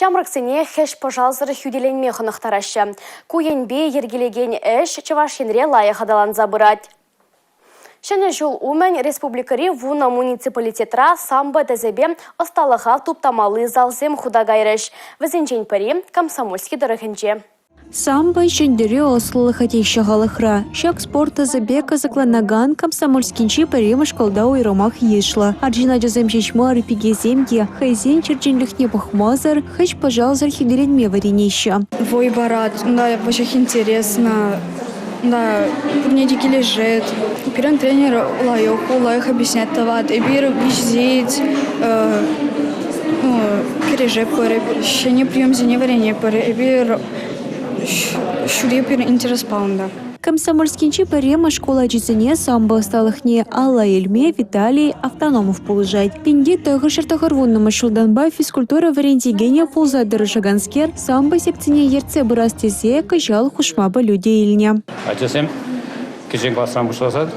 Ҫамрӑксене хӗҫ-пӑшалсӑр хӳтӗленме хӑнӑхтараҫҫӗ. Ку енпе йӗркелекен ӗҫ Чӑваш Енре лайӑх аталанса пырать. Ҫӗнӗ ҫул умӗн республикӑри вунӑ муниципалитетра самбо тӗсӗпе ӑсталӑха туптамалли залсем хута кайрӗҫ. Вӗсенчен пӗри – Комсомольски тӑрӑхӗнче. Самбо ҫӗнтерӳ ӑслӑлӑхӗ теҫҫӗ халӑхра. Ҫак спорт тӗсӗпе кӑсӑкланакан Комсомольскинчи пӗрремӗш шкулта уйрӑмах йышлӑ. Арҫын ачасем ҫеҫ мар, пикесем те хӑйсен черченлӗхне пӑхмасӑр хӗҫ-пӑшалсӑр хӳтӗленме вӗренеҫҫӗ. Вӑй парать, унта веҫех интересно, унта пурне те килӗшет. Пирӗн тренер лайӑх, лайӑх объяснять тӑвать. Эпир виҫет, кӗрешетпӗр, ҫӗнӗ приемсене вӗренетпӗр. Эпир ҫӳретпӗр интереспа унта. Комсомольскинчи пӗрремӗш шкул ачисене самбо ӑсталӑхне алла илме Виталий Автономов пулӑшать. 1990-мӗш ҫултанпа физкультура вӗрентекенӗ пулса тӑрӑшаканскер самбо секцине ертсе пырас тесе кӑҫал хушма пӗлӳ те илнӗ. Ачасем кӗҫӗн класран пуҫласа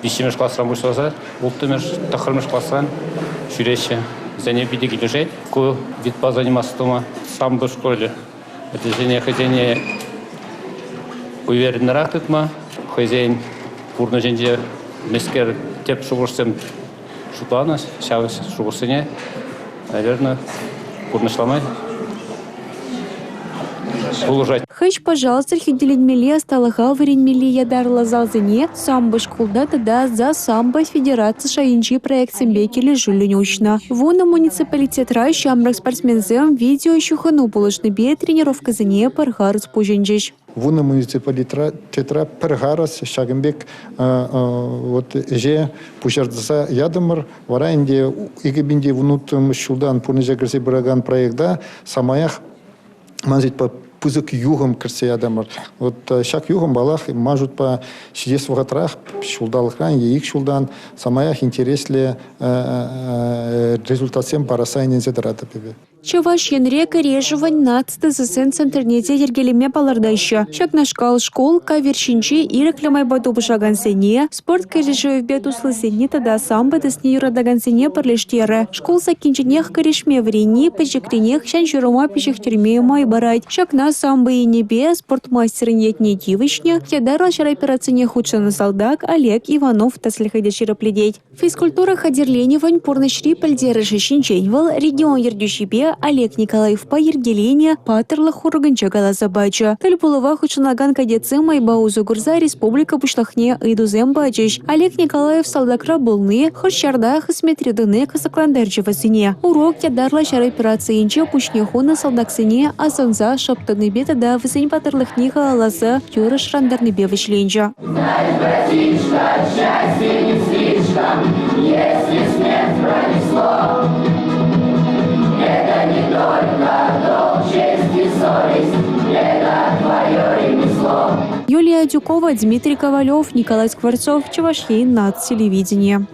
виҫҫӗмӗш класран пуҫласа улттӑмӗш, тӑххӑрмӗш класран ҫӳреҫҫӗ. Вӗсене питӗ килӗшет ку видпа заниматься тума. Самбо школӗ ачасене хӑйсене увереннӑрах тытма, хӑйсен пурнӑҫӗнче мӗскер тӗп шухӑшсем шутланӑ, ҫав шухӑшсене, наверное, пурнӑҫлама пулӑшать. Хӗҫ-пӑшалсӑр хӳтӗленмелли ӑсталӑха вӗренмелли ятарлӑ залсене самбо шкулта тата «За самбо» федераци шайӗнчи проектсемпе килӗшӳллӗн уҫнӑ. Вунӑ муниципалитетра ҫамрӑк спортсменсем видеоҫыхӑну пулӑшнипе тренировкӑсене пӗр харӑс пуҫӑнчӗҫ. Вунӑ муниципалитетра пӗр харӑс ҫакӑн пек вот ӗҫе пуҫарса ятӑмӑр. Вара ӗнтӗ 2010 ҫултан пурнӑҫа кӗрсе пыракан проекта самаях ман шутпа пысӑк юхӑм кӗртсе ятӑмӑр. Вот ҫак юхӑм, паллах, ман шутпа ҫитес вӑхӑтрах, ҫулталӑкран е ик ҫултан самаях интереслӗ результатсем парасса ӗненсе тӑратӑп эпӗ. Чӑваш Енре кӗрешӗвӗн наци тӗсӗсен центрне те йӗркелеме палӑртаҫҫӗ. Ҫакнашкал шкул кавир ҫинче ирӗклӗ майпа тупӑшакансене, спорт кӗрешӗвӗпе туслисене тата самбо тӗсне юратакансене пӗрлештерӗ. Шкул саккинченех кӗрешме вӗренни пӗчӗкренех ҫан-ҫурӑма пиҫӗхтерме май парать. Ҫакна самбо енӗпе спорт мастерӗн ятне тивӗҫнӗ ятарлӑ ҫар операцине хутшӑннӑ салтак Олег Иванов тӗслӗхӗ те ҫирӗплетет. Физкультура хатӗрленӗвӗн пурнӑҫри пӗлтерӗшӗ ҫинчен вӑл регион ертӳҫипе Олег Николаевпа йӗркеленӗ «Паттӑрлӑх урокӗнче» каласа пачӗ. Тӗл пулӑва хутшӑнакан кадетсем майпа усӑ курса республика Пуҫлӑхне ыйтусем пачӗҫ. Олег Николаев салтакра пулни, хӑш ҫарта хӗсметре тӑни кӑсӑклантарчӗ вӗсене. Урок ятарлӑ ҫар операцийӗнче пуҫне хунӑ салтаксене асӑнса шӑп тӑнипе тата вӗсен паттӑрлӑхне халалласа юрӑ шӑрантарнипе вӗҫленчӗ. Знай, братишка, счастье не слишком, если смерть пронесло. Это не только долг, честь и совесть, это твое ремесло. Юлия Адюкова, Дмитрий Ковалев, Николай Скворцов, Чӑваш Ен, наци телевиденийӗ.